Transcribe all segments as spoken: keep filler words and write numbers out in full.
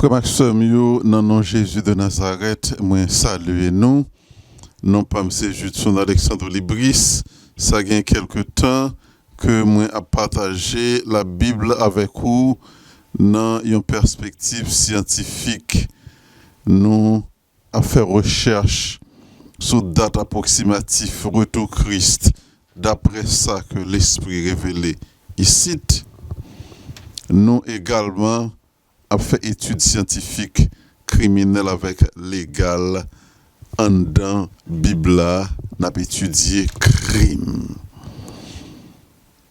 Frè m ak sè m yo, nan non Jezi de Nazarèt, mwen salye nou. Non pa m se Judson Alexandre Libris. Sa gen kèlke tan ke mwen ap pataje Labib avèk ou nan yon pèspektiv syantifik. Nou ap fè rechèch sou dat apwoksimatif retou Kris, daprè sa ke Lespri revele isit. Nou egalman ap fè etid syantifik kriminèl avèk legal anndan Bib la, n ap etidye krim.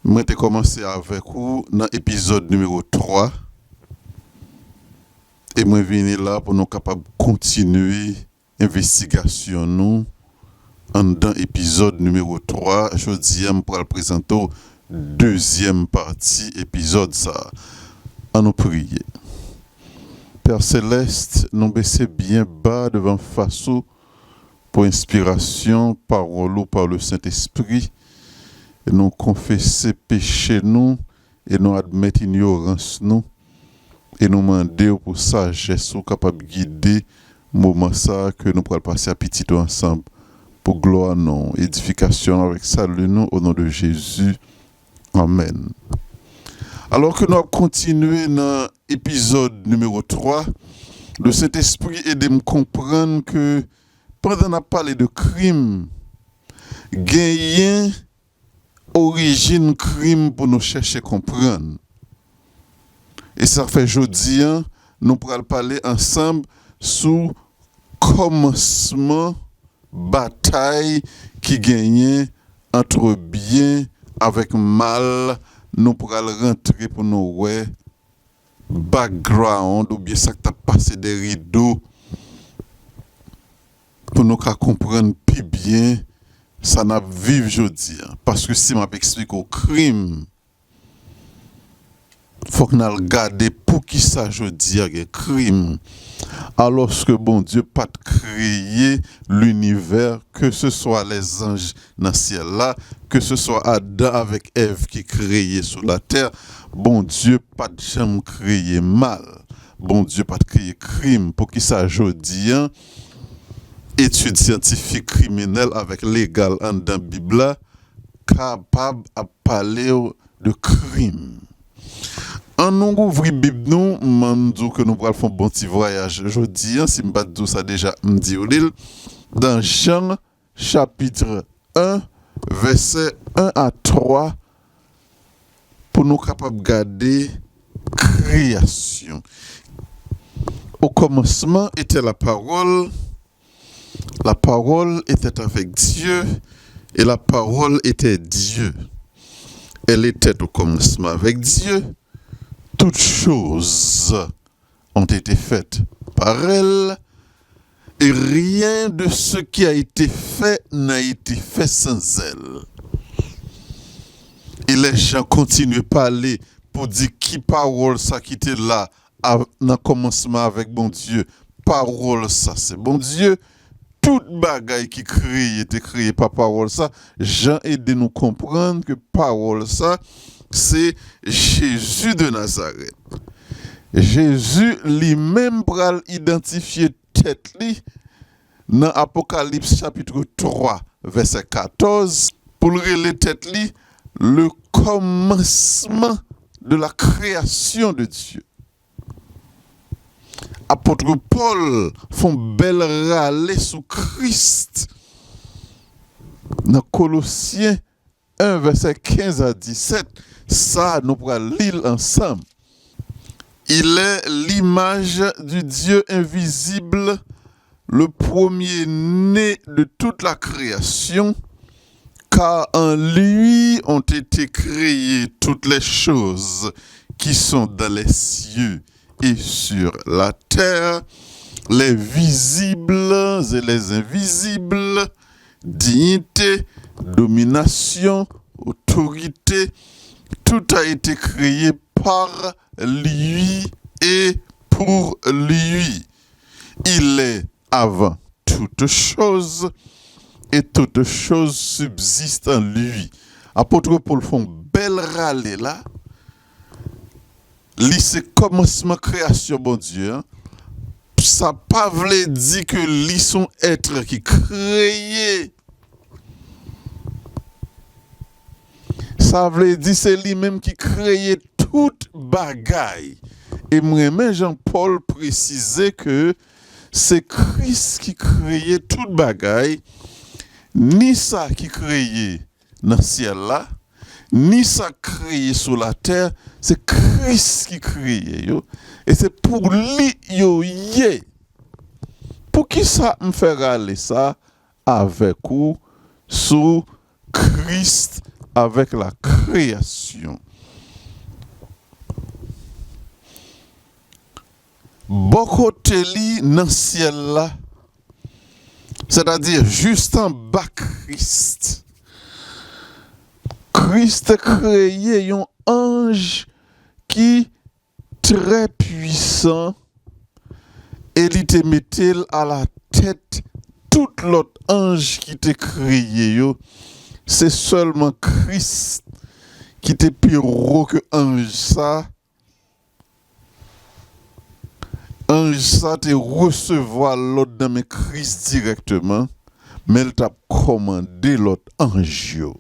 Mwen te kòmanse avèk ou nan epizòd nimewo twa, e mwen vini la pou nou kapab kontinye envestigasyon nou anndan epizòd nimewo twa. Jodi a, m pral prezante w dezyèm pati epizòd sa a. An nou priye. Pè Selès, nou bese byen ba devan fas ou pou enspirasyon pawòl ou pa le Sentespri. Nou konfese peche nou e nou admèt inyorans nou. E nou mande w pou sajès ou kapab gide moman sa a ke nou pral pase ak pitit ou ansanm pou glwa non w, edifikasyon avèk sali nou, o non de Jezi. Amèn. Alò ke nou ap kontinye nan epizòd nimewo twa, le Sentespri ede m konprann ke pandan n ap pale de krim, genyen orijin krim pou nou chèche konprann. E sa fè jodi a, nou pral pale ansanm sou kòmansman batay ki genyen ant byen avèk mal. Nou pral rantre pou nou wè background oubyen sa k t ap pase dèyè rido pou nou ka konprann pi byen sa n ap viv jodi a. Paske si m ap eksplike w krim, fòk n al gade poukisa jodi a gen krim. Alòske Bondye pa t kreye linivè, ke se swa lèzanj nan syèl la, ke se swa Adan avèk Èv ki kreye sou latè, Bondye pa t janm kreye mal. Bondye pa t kreye krim. Poukisa jodi a, etid syantifik kriminèl avèk legal anndan Bib la kapab ap pale w de krim? An nou ouvri Bib nou, m di w ke nou pral fè yon bon ti vwayaj jodi a. Si m pa t di w sa deja, m di w li. Nan Jan, chapit en, vèsè en a twa, pou nou kapab gade kreyasyon. Au commencement était la parole, la parole était avec Dieu, et la parole était Dieu. Elle était au commencement avec Dieu. Toutes choses ont été faites par elle, et rien de ce qui a été fait n'a été fait sans elle. E lè Jan kontinye pale pou di ki pawòl sa ki te la a, nan kòmansman avèk Bondye, pawòl sa se Bondye, tout bagay ki kreye te kreye pa pawòl sa. Jan ede nou konprann ke pawòl sa se Jezi de Nazarèt. Jezi li menm pral idantifye tèt li nan Apokalips chapit twa, vèsè katòz, pou l rele tèt li le commencement de la création de Dieu. Apot Pòl fè yon bèl rale sou Kris nan Kolosyen en, vèsè kenz a disèt. Sa, nou pral li l ansanm. Il est l'image du Dieu invisible, le premier-né de toute la création, car en lui ont été créées toutes les choses qui sont dans les cieux et sur la terre, les visibles et les invisibles, dignité, domination, autorité, tout a été créé par lui et pour lui. Il est avant toutes choses, et toutes choses subsistent en lui. Apot Pòl fè yon bèl rale la. Li se kòmansman kreyasyon Bondye a. Sa pa vle di ke li se yon èt ki kreye. Sa vle di se li menm ki kreye tout bagay. E m renmen jan Pòl presize ke se Kris ki kreye tout bagay, ni sa ki kreye nan syèl la, ni sa k kreye sou latè, se Kris ki kreye yo, e se pou li yo ye. Poukisa m fè rale sa avèk ou sou Kris avèk la kreyasyon? Bò kote li nan syèl la, sètadi jis anba Kris, Kris te kreye yon anj ki trè pwisan e li te mete l alatèt tout lòt anj ki te kreye yo. Se sèlman Kris ki te pi wo ke anj sa. Anj sa te resevwa lòd nan men Kris dirèkteman, men l t ap kòmande lòt anj yo.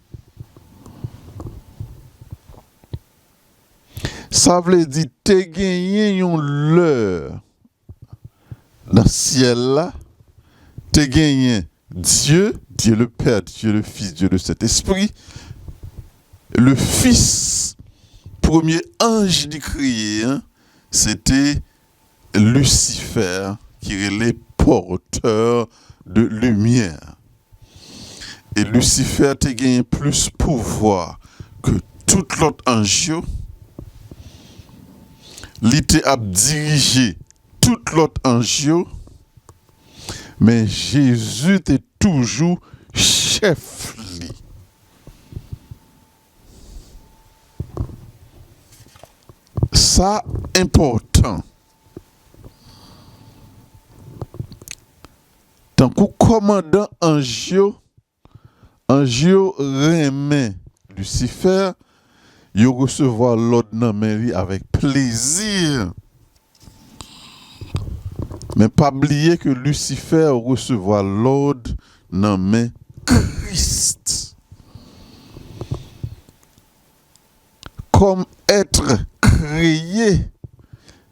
Sa vle di te genyen yon lè nan syèl la, te genyen Dye, Dye le Pè, Dye le Fis, Dye le Sentespri. Le Fis, premye anj li kreye an, se te Lisifè, ki rele pòtè de limyè. E Lisifè te genyen plis pouvwa ke tout lòt anj yo. Li te ap dirije tout lòt anj yo, men Jezi te toujou chèf li. Sa enpòtan. Tankou kòmandan anj yo, anj yo renmen Lisifè, yo resevwa lòd nan men li avèk plezi. Men pa bliye ke Lisifè resevwa lòd nan men Kris. Kòm èt kreye,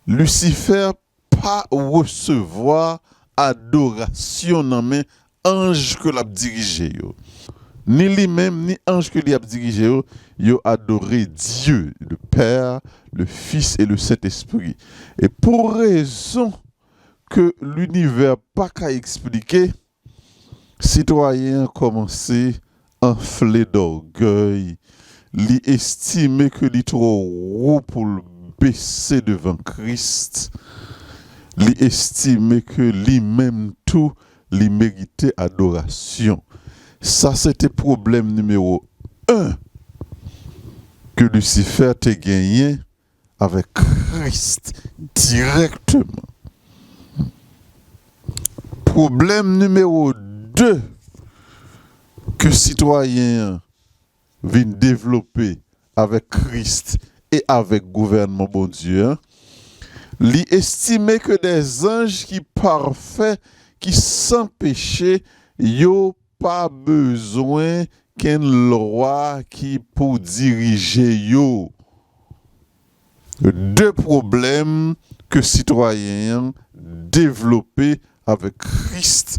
Lisifè pa resevwa adorasyon nan men anj ke l ap dirije yo. Ni li menm, ni anj ke li ap dirije yo, yo adore Dye, le Pè, le Fis e le Sentespri. E pou rezon ke linivè pa ka eksplike, sitwayen an kòmanse anfle dògèy. Li estime ke li twò wo pou l bese devan Kris. Li estime ke li menm tou, li merite adorasyon. Sa se te pwoblèm nimewo en ke Lisifè te genyen avèk Kris dirèkteman. Pwoblèm nimewo de ke sitwayen an vin devlope avèk Kris e avèk gouvènman Bondye an, li estime ke dè zanj ki pafè, ki san peche, yo pa bezwen kenn lwa ki pou dirije yo. De pwoblèm ke sitwayen an devlope avèk Kris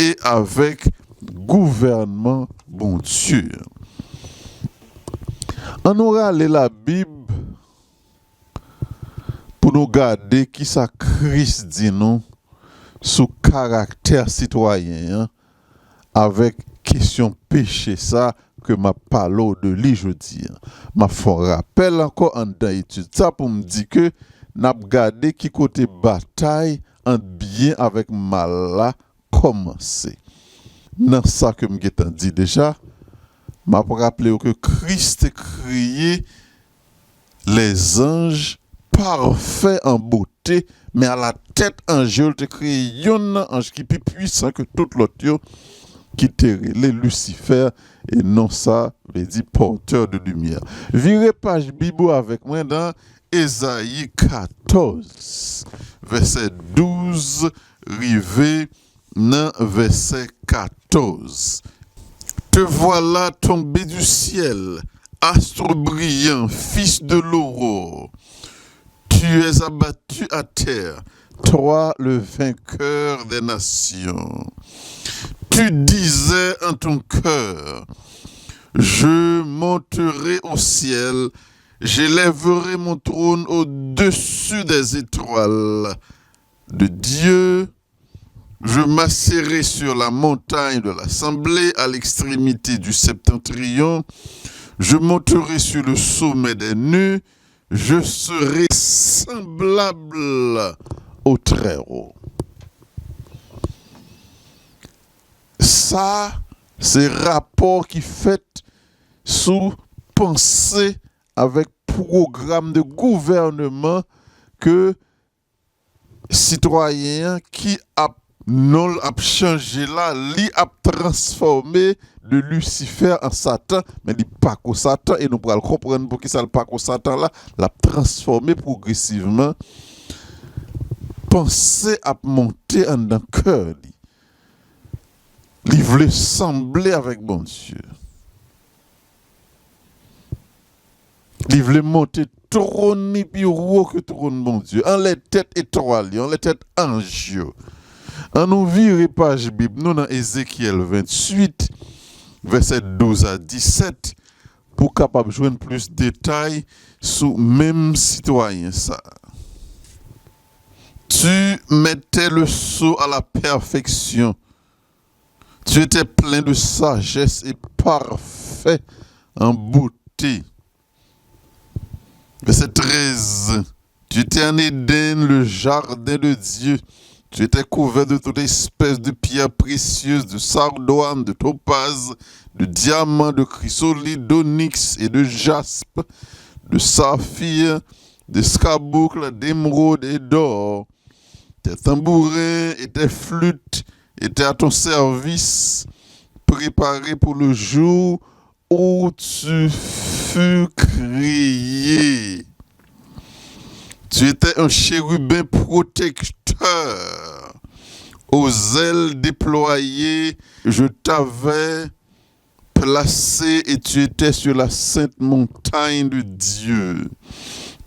e avèk gouvènman Bondye. Ann nou rale Labib pou nou gade kisa Kris di nou sou karaktè sitwayen an avèk kesyon peche sa ke m ap pale w de li jodi a. M ap fè yon rapèl ankò anndan etid sa pou m di ke n ap gade ki kote batay ant byen avèk mal la kòmanse. Nan sa ke m gentan di deja, m ap raple w ke Kris te kreye lèzanj pafè an bote, men alatèt anj yo, l te kreye yonn nan anj ki pi pwisan ke tout lòt yo, ki te rele Lisifè, e non sa vle di pòtè de limyè. Vire paj Bib ou avèk mwen nan Ezayi katòz, vèsè douz rive nan vèsè katòz. Te voilà tombé du ciel, astre brillant, fils de l'aurore. Tu es abattu à terre, toi le vainqueur des nations. Tu disais en ton cœur, je monterai au ciel, j'élèverai mon trône au-dessus des étoiles de Dieu. Je m'assiérai sur la montagne de l'assemblée à l'extrémité du septentrion. Je monterai sur le sommet des nues. Je serai semblable au Très-Haut. Sa, se rapò ki fèt sou panse avèk pwogram de gouvèneman ke sitwayen an ki ap, non l ap chanje la, li ap transfòme de Lisifè an Satan, men li pako Satan, e nou pral konprann poukisa l pako Satan la, l ap transfòme pwogresivman. Panse ap monte anndan kè li. Li vle sanble avèk Bondye. Li vle monte twòn li pi wo ke twòn Bondye, anlè tèt etwal yo, anlè tèt anj yo. An nou vire paj Bib nou nan Ezekyèl venntuit, vèsè douz a disèt, pou w kapab jwenn plis detay sou menm sitwayen sa a. Tu mettais le sceau à la perfection. Tu étais plein de sagesse et parfait en beauté. Verset treize. Tu étais en Éden, le jardin de Dieu. Tu étais couvert de toute espèce de pierres précieuses, de sardoine, de topaze, de diamant, de chrysolithe, d'onyx et de jaspe, de saphir, d'escarboucle, d'émeraude et d'or. Tes tambourins et tes flûtes étaient à ton service, préparés pour le jour où tu fus créé. Tu étais un chérubin protecteur. Aux ailes déployées, je t'avais placé et tu étais sur la sainte montagne de Dieu.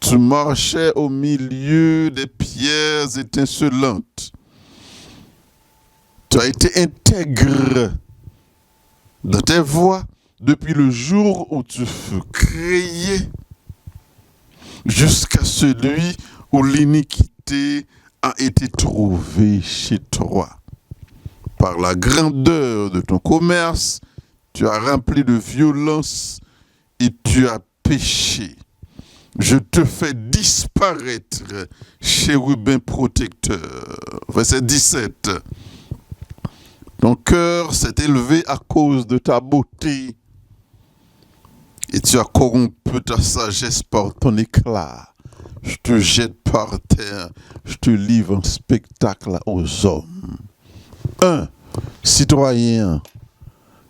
Tu marchais au milieu des pierres étincelantes. Tu as été intègre dans tes voies depuis le jour où tu fus créé jusqu'à celui où l'iniquité a été trouvée chez toi. Par la grandeur de ton commerce, tu as rempli de violence et tu as péché. Je te fais disparaître, chérubin protecteur. Verset dix-sept. Ton cœur s'est élevé à cause de ta beauté, et tu as corrompu ta sagesse par ton éclat. Je te jette par terre, je te livre en spectacle aux hommes. Un, sitwayen an,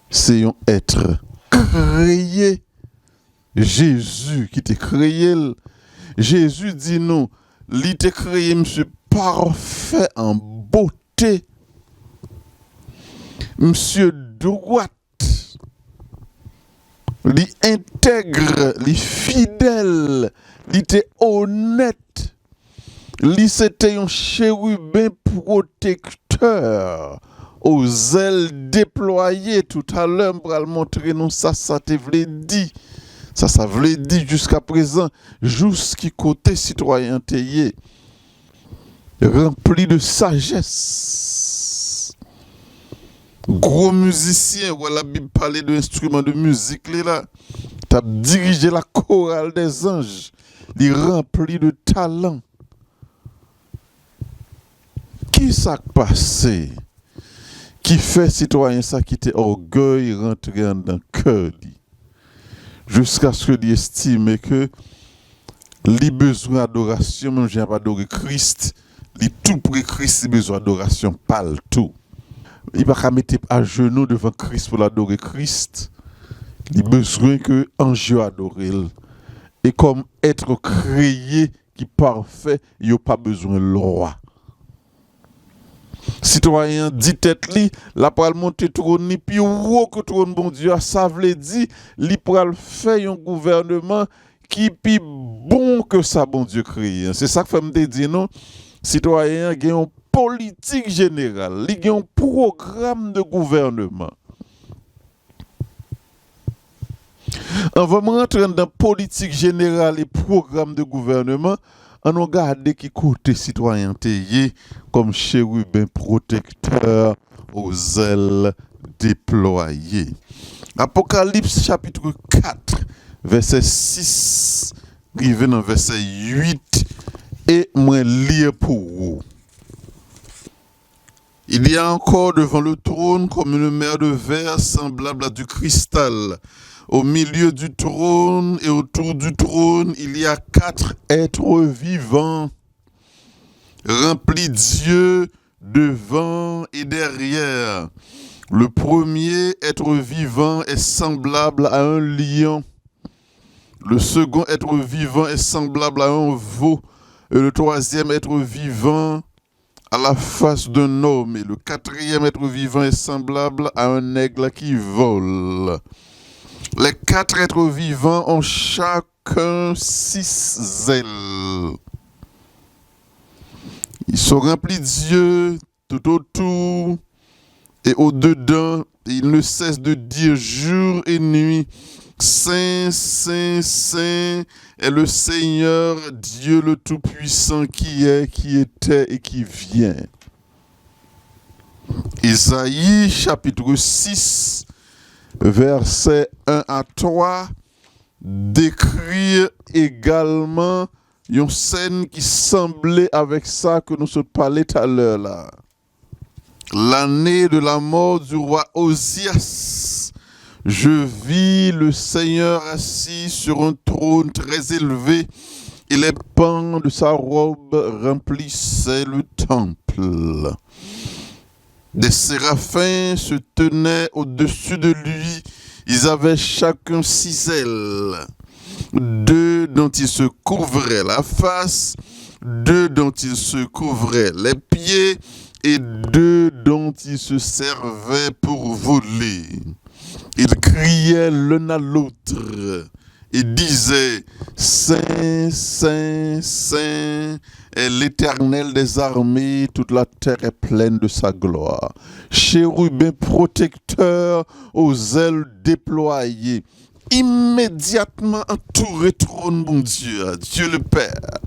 se yon èt kreye. Jezi ki te kreye l. Jezi di nou, li te kreye misye pafè an bote. Misye dwat. Li entèg, li fidèl, li te onèt. Li se te yon cheriben pwotektè, o zèl deplwaye. Toutalè, m pral montre nou sa sa te vle di. Sa sa vle di jiskaprezan, jous ki kote sitwayen an te ye. Ranpli de sajès. Gwo mizisyen, wè Labib pale de enstriman de mizik li la, t ap dirije la chorale des anges. Li ranpli de talan. Ki sa k pase ki fè sitwayen sa ki te ògèy rantre anndan kè li? Jiskaske li estime ke li bezwen adorasyon, menm jan l ap adore Kris, li tou pre Kris, li bezwen adorasyon pa l tou. Li pa ka mete ajenou devan Kris pou l adore Kris. Li bezwen ke anj yo adore l. e kòm èt kreye ki pafè, yo pa bezwen lwa. Sitwayen an di tèt li, l ap pral monte twòn li pi wo ke twòn Bondye a, sa vle di, li pral fè yon gouvèneman ki pi bon ke sa Bondye kreye an. Se sa k fè m te di nou, sitwayen an gen yon politik jeneral, li gen yon pwogram de gouvèneman. Anvan m rantre anndan politik jeneral e pwogram de gouvèneman, ann nou gade ki kote sitwayen an te ye kòm cheriben pwotektè o zèl deplwaye. Apokalips chapit kat, vèsè sis rive nan vèsè uit, e mwen li pou ou. Il y a encore devant le trône comme une mer de verre semblable à du cristal. Au milieu du trône et autour du trône, il y a quatre êtres vivants, remplis d'yeux devant et derrière. Le premier être vivant est semblable à un lion. Le second être vivant est semblable à un veau. Et le troisième être vivant à la face d'un homme, et le quatrième être vivant est semblable à un aigle qui vole. Les quatre êtres vivants ont chacun six ailes. Ils sont remplis d'yeux tout autour et au-dedans, et ils ne cessent de dire jour et nuit, Saint, Saint, Saint est le Seigneur Dieu le Tout-Puissant qui est, qui était et qui vient. Ezayi chapit sis, vèsè en a twa, dekri egalman yon sèn ki sanble avèk sa ke nou sot pale talè la. L'année de la mort du roi Ozias, je vis le Seigneur assis sur un trône très élevé, et les pans de sa robe remplissaient le temple. Des séraphins se tenaient au-dessus de lui. Ils avaient chacun six ailes. Deux dont ils se couvraient la face, deux dont ils se couvraient les pieds, et deux dont ils se servaient pour voler. Ils criaient l'un à l'autre et disaient, Saint, Saint, Saint est l'Éternel des armées, toute la terre est pleine de sa gloire. Chérubin protecteur aux ailes déployées, imedyatman antoure twòn Bondye a, Dieu le Père.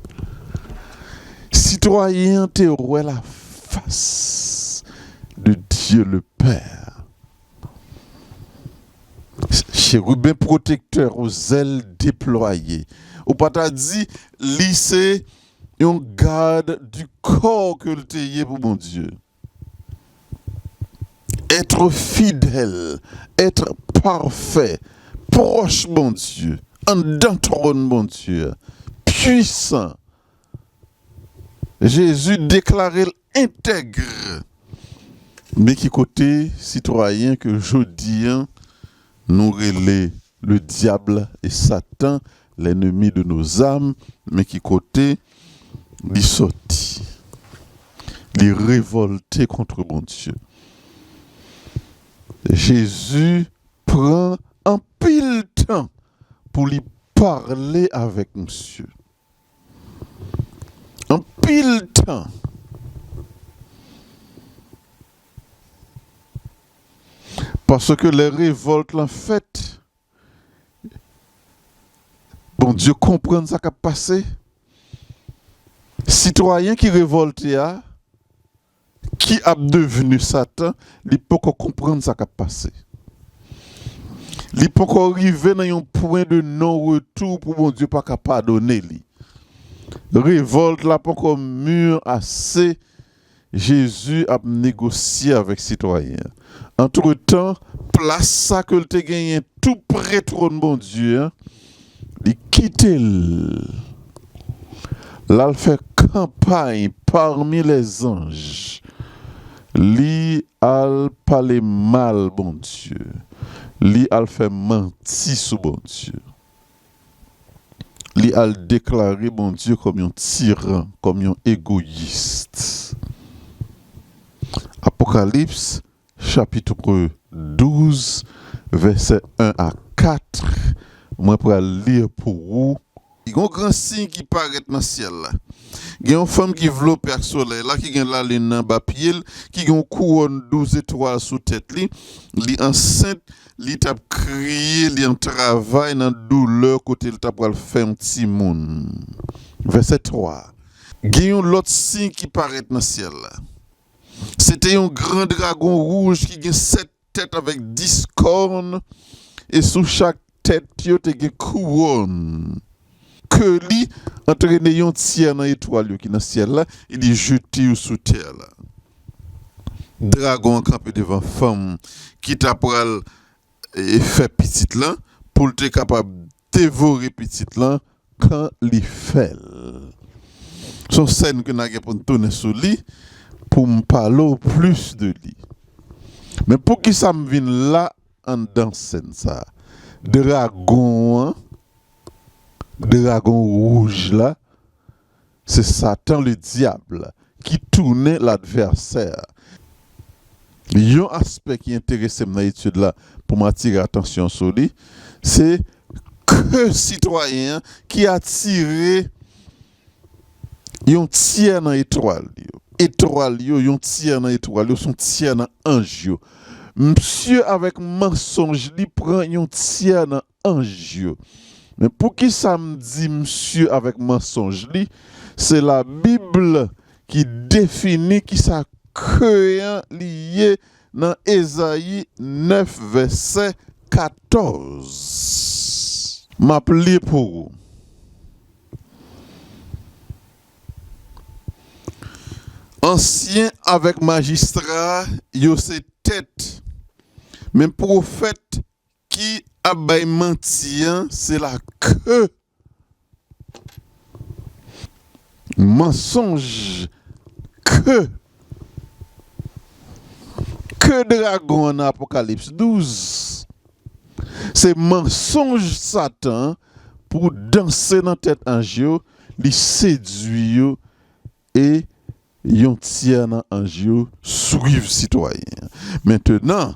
Sitwayen an te wè la fas de Dieu le Père. Chérubin protecteur aux ailes déployées. Ou pa ta di li se yon garde du corps ke l te ye pou Bondye. Être fidèle, être parfait, pwòch Bondye, anndan twòn Bondye, pwisan. Jezi deklare l entèg. Men ki kote sitwayen ke jodi an nou rele le diable et Satan, l'ennemi de nos âmes, men ki kote li sòti. Li revòlte kont Bondye. Jezi pran anpil tan pou li pale avèk misye. Anpil tan. Paske lè revòlt lan fèt, Bondye konprann sa k ap pase. Sitwayen ki revòlte a, ki ap devni Satan, li poko konprann sa k ap pase. Li poko rive nan yon pwen de non retou pou Bondye pa ka padone li. Revòlt la poko mir ase, Jezi ap negosye avèk sitwayen an. Antretan, plas sa ke l te genyen tou pre twòn Bondye an, li kite l. L al fè kanpay pami lèzanj. Li al pale mal Bondye. Li al fè manti sou Bondye. Li al deklare Bondye kòm yon tiran, kòm yon egoyis. Apokalips, chapit douz, vèsè en a kat, mwen pral li pou ou. Gen yon gran siy ki parèt nan syèl la. Gen yon fanm ki vlope ak solèy la, ki gen lalin nan anba pye l, ki gen yon kouwòn douz etwal sou tèt li. Li ansent, li t ap kriye, li an travay nan doulè kote l ta pral fè yon timoun. Vèsè twa. Gen yon lòt siy ki parèt nan syèl la. Se te yon gran dragon wouj ki gen sèt tèt avèk dis kòn, e sou chak tèt yo te gen kouwòn. Ke li antrene yon tyè nan etwal yo ki nan syèl la, e li jete yo sou tè la. Dragon an kanpe devan fanm ki ta pral, e, fè pitit lan, pou l te kapab devore pitit lan kan li fè l. Se yon sèn ke n a gen pou n tounen sou li, pou m pale w plis de li. Men poukisa m vin la anndan sèn sa a? Dragon an, dragon wouj la, se Satan le dyab ki tounen ladvèsè. Yon aspè ki enterese m nan etid la pou m atire atansyon sou li, se ke sitwayen an ki atire yon tyè nan etwal yo. Etwal yo, yon tyè nan etwal yo, se yon tyè nan anj yo. Misye avèk mansonj li pran yon tyè nan anj yo. Men poukisa m di misye avèk mansonj li? Se Labib ki defini kisa ke an li ye nan Ezayi nèf, vèsè katòz. M ap li pou ou. Ansyen avèk majistra yo se tèt, men pwofèt ki ap bay manti an, se la ke. Mansonj ke. Ke dragon an nan Apokalips douz, se mansonj Satan pou danse nan tèt anj yo, li sedui yo, e yon tyè nan anj yo swiv sitwayen an. Mentenan,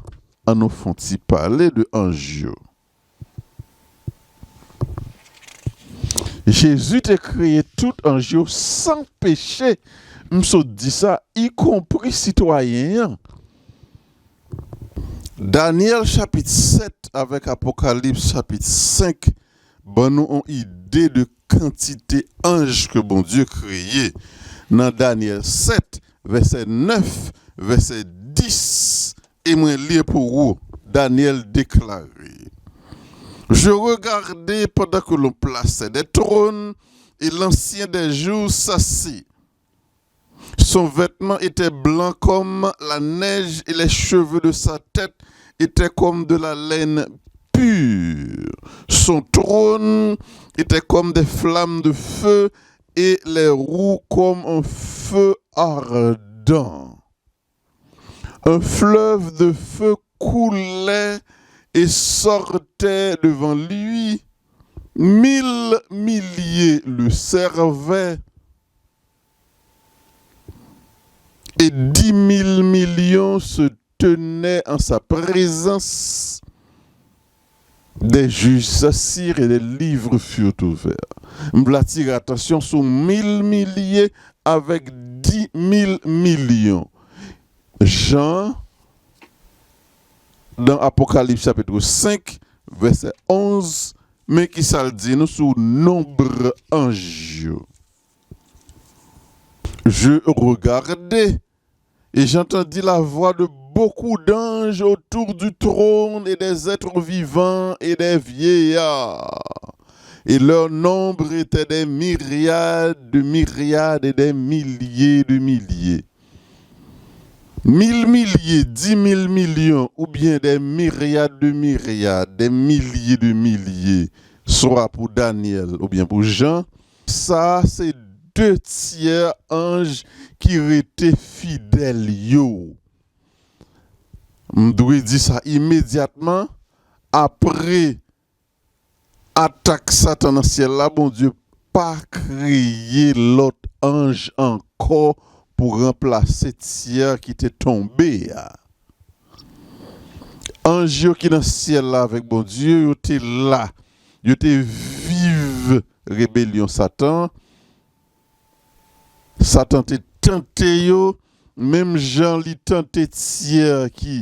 ann nou fè yon ti pale de anj yo. Jezi te kreye tout anj yo san peche. M sot di sa, ikonpri sitwayen an. Danyèl chapit sèt avèk Apokalips chapit senk ban nou yon ide de kantite anj ke Bondye kreye. Nan Danyèl sèt, vèsè nèf, vèsè dis, e mwen li pou ou. Danyèl deklare, Je regardai pendant que l'on plaçait des trônes et l'Ancien des Jours s'assit. Son vêtement était blanc comme la neige et les cheveux de sa tête étaient comme de la laine pure. Son trône était comme des flammes de feu et les roues comme un feu ardent. Un fleuve de feu coulait et sortait devant lui. Mille milliers le servaient et dix mille millions se tenaient en sa présence. Des juges s'assirent et des livres furent ouverts. M vle atire atansyon sou mil milye avèk dis mil milyon. Jan, nan Apokalips chapit senk, vèsè onz, men ki sa l di nou sou nonb anj yo. Je regardai, et j'entendis la voix de beaucoup d'anges autour du trône et des êtres vivants et des vieillards. Et leur nombre était des myriades de myriades et des milliers de milliers. Mil milye, dis mil milyon, oubyen des myriades de myriades, des milliers de milliers, swa pou Danyèl oubyen pou Jan, sa a se de tyè anj ki rete fidèl yo. M dwe di sa imedyatman apre Atak Satan nan syèl la, Bondye pa kreye lòt anj ankò pou ranplase tyè ki te tonbe a. Anj yo ki nan syèl la avèk Bondye, yo te la, yo te viv rebelyon Satan. Satan te tante yo, menm jan li tante tyè ki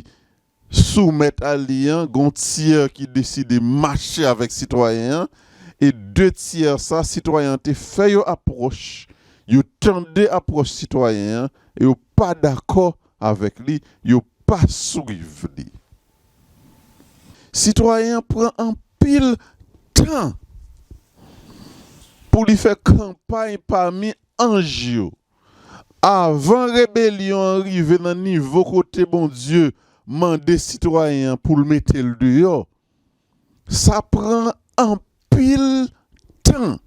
soumèt a li an, gon tyè ki deside mache avèk sitwayen an, e de tyè sa, sitwayen an te fè yo apwòch, yo tande apwòch sitwayen an, e yo pa dakò avèk li, yo pa swiv li. Sitwayen an pran anpil tan pou li fè kanpay pami anj yo. Avan rebelyon an rive nan nivo kote Bondye mande sitwayen an pou l mete l deyò, sa pran anpil tan.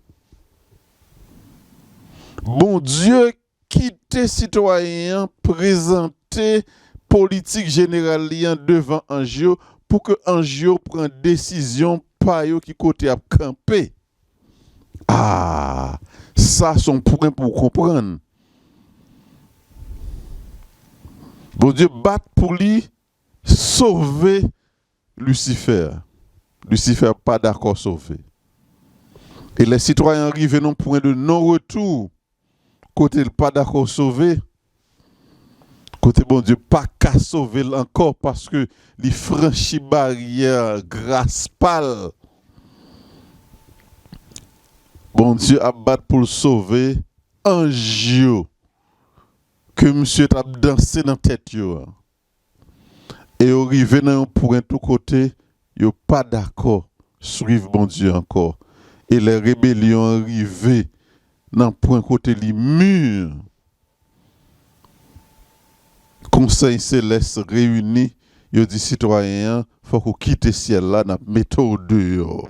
Bondye kite sitwayen an prezante politik jeneral li an devan anj yo pou ke anj yo pran desizyon pa yo ki kote y ap kanpe. Ah, sa se yon pwen pou w konprann. Bondye bat pou li sove Lisifè. Lisifè pa dakò sove. E lè sitwayen an rive nan pwen de non retou, kote l pa dakò sove, kote Bondye pa ka sove l ankò paske li franchi baryè gras pa l, Bondye ap bat pou l sove anj yo ke misye t ap danse nan tèt yo an. E yo rive nan yon pwen tou kote yo pa dakò swiv Bondye ankò. E lè rebelyon an rive nan pwen kote li mir, konsèy selès reyini, yo di sitwayen an, fòk ou kite syèl la, n ap mete w deyò.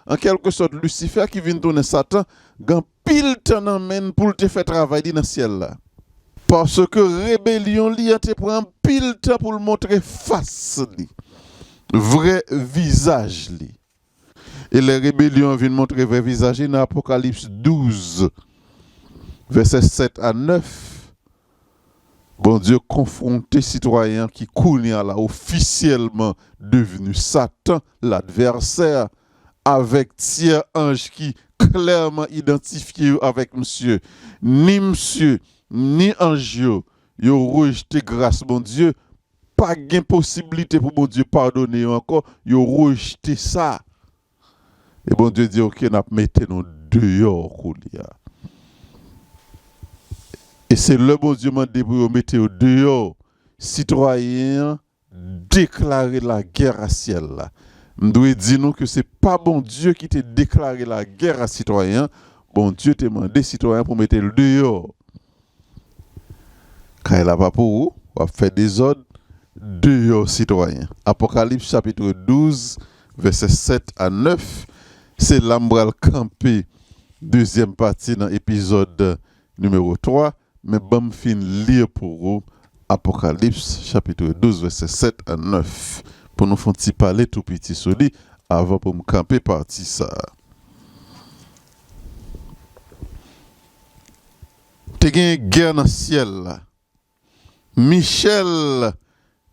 An kèlke sòt, Lisifè ki vin tounen Satan, gen anpil tan nan men l pou l te fè travay li nan syèl la. Paske rebelyon li an te pran anpil tan pou l montre fas li, vrè vizaj li. E lè rebelyon an vin montre vrè vizaj li nan Apokalips douz, vèsè sèt a nèf, Bondye konfwonte sitwayen an ki kounye a la ofisyèlman devni Satan, ladvèsè, avèk tyè anj ki klèman idantifye yo avèk misye. Ni misye, ni anj yo, yo rejte gras Bondye. Pa gen posiblite pou Bondye padone yo ankò, yo rejte sa. E Bondye di, "Oke, n ap mete nou deyò kounye a." E se lè Bondye mande pou yo mete yo deyò, sitwayen an deklare lagè a syèl la. M dwe di nou ke se pa Bondye ki te deklare lagè a sitwayen an, Bondye te mande sitwayen an pou mete l deyò. Kay la pa pou ou, w ap fè dezòd, deyò sitwayen. Apokalips chapit douz, vèsè sèt a nèf, se la m pral kanpe dezyèm pati nan epizòd nimewo twa, men ban m fin li pou ou Apokalips chapit douz, vèsè sèt a nèf, pou nou fè yon ti pale tou piti sou li, avan pou m kanpe pati sa a. Te gen gè nan syèl la. Michèl,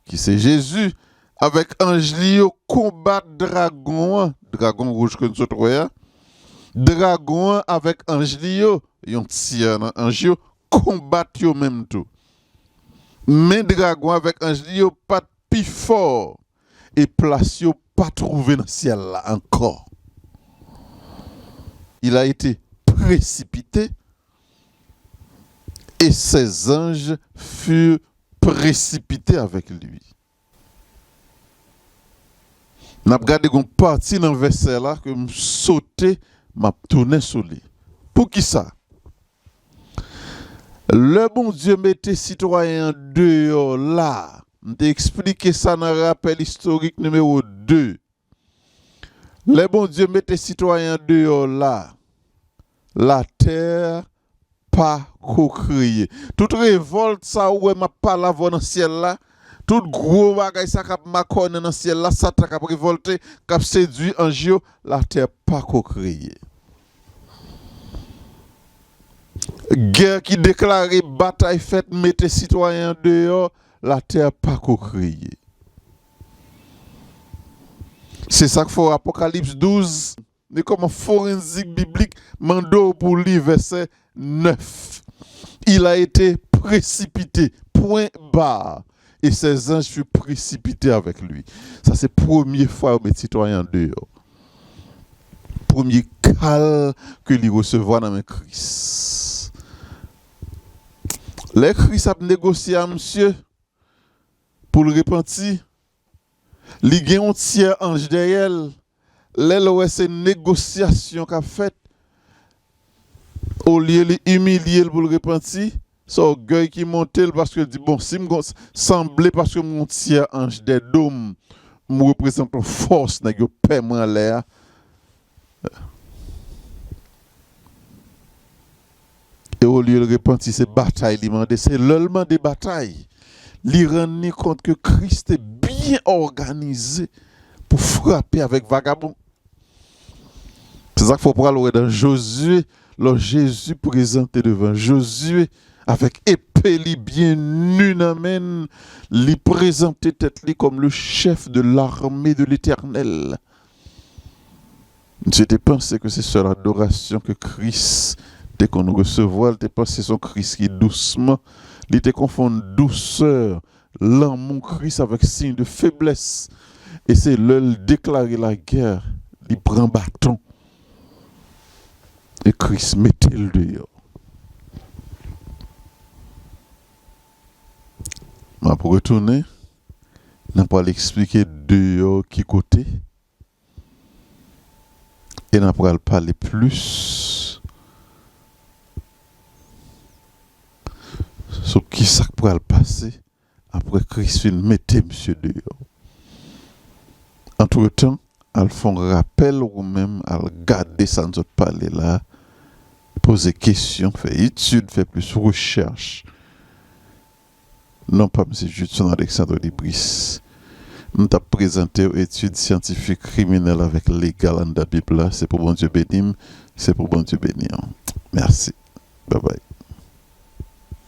ki se Jezi, avèk anj li yo konbat dragon an, dragon wouj ke n sot wè a. Dragon an avèk anj li yo, yon tyè nan anj yo, konbat yo menm tou. Men dragon an avèk anj li yo pa t pi fò e plas yo pa twouve nan syèl la ankò. Il a été précipité et ses anges furent précipités avec lui. N ap gade yon pati nan vèsè la ke m sote, m ap tounen sou li. Poukisa? Lè Bondye mete sitwayen an deyò la, m te eksplike sa nan rapèl istorik nimewo de. Lè Bondye mete sitwayen an deyò la, latè pa ko kreye. Tout revòlt sa ou wè m ap pale avè w nan syèl la, tout gwo bagay sa k ap makònen nan syèl la, Satan k ap revòlte, k ap sedui anj yo, latè pako kreye. Gè ki deklare, batay fèt, mete sitwayen an deyò, latè pako kreye. Se sa k fè w Apokalips douz, men kòman forenzik biblik mande w pou w li vèsè nèf. Il a été précipité, point barre, et ses anges furent précipités avec lui. Sa se premye fwa yo met sitwayen an deyò. Premye kal ke li resevwa nan men Kris. Lè Kris ap negosye a misye pou l repanti, li gen yon tyè anj dèyè l. Lè l wè se negosyasyon k ap fèt, olye li imilye l pou l repanti, se ògèy ki monte l paske l di, bon, si m gon, sanble paske m gon tyè anj dèyè do m, m reprezante yon fòs, nèg yo pè mwen anlè a. E olye l repanti, se batay li mande. Se lè l mande batay, li rann li kont ke Kris te byen òganize pou frape avèk vagabon. Se sa k fè w pral wè nan Jozye, lè Jezi prezante devan Jozye, avèk epe li byen ni nan men l, li prezante tèt li kòm le chèf de l'armée de l'Éternel. Misye te panse ke se sèl adorasyon ke Kris te konn resevwa, li te panse se yon Kris ki dousman, li te konfonn dousè, lanmou Kris avèk siy de feblès. E se lè l deklare lagè, li pran baton. E Kris mete l deyò. M ap retounen, n ap pral eksplike deyò ki kote. E n ap pral pale plis sou kisa k pral pase apre Kris fin mete misye deyò. Antretan, al fè yon rapèl ou menm, al gade sa n sot pale la, poze kesyon, fè etid, fè plis rechèch. Non pa m se Judson Alexandre Libris. M t ap prezante w etid syantifik kriminèl avèk legal anndan Bib la. Se pou Bondye beni m, se pou Bondye beni w. Mèsi. Babay.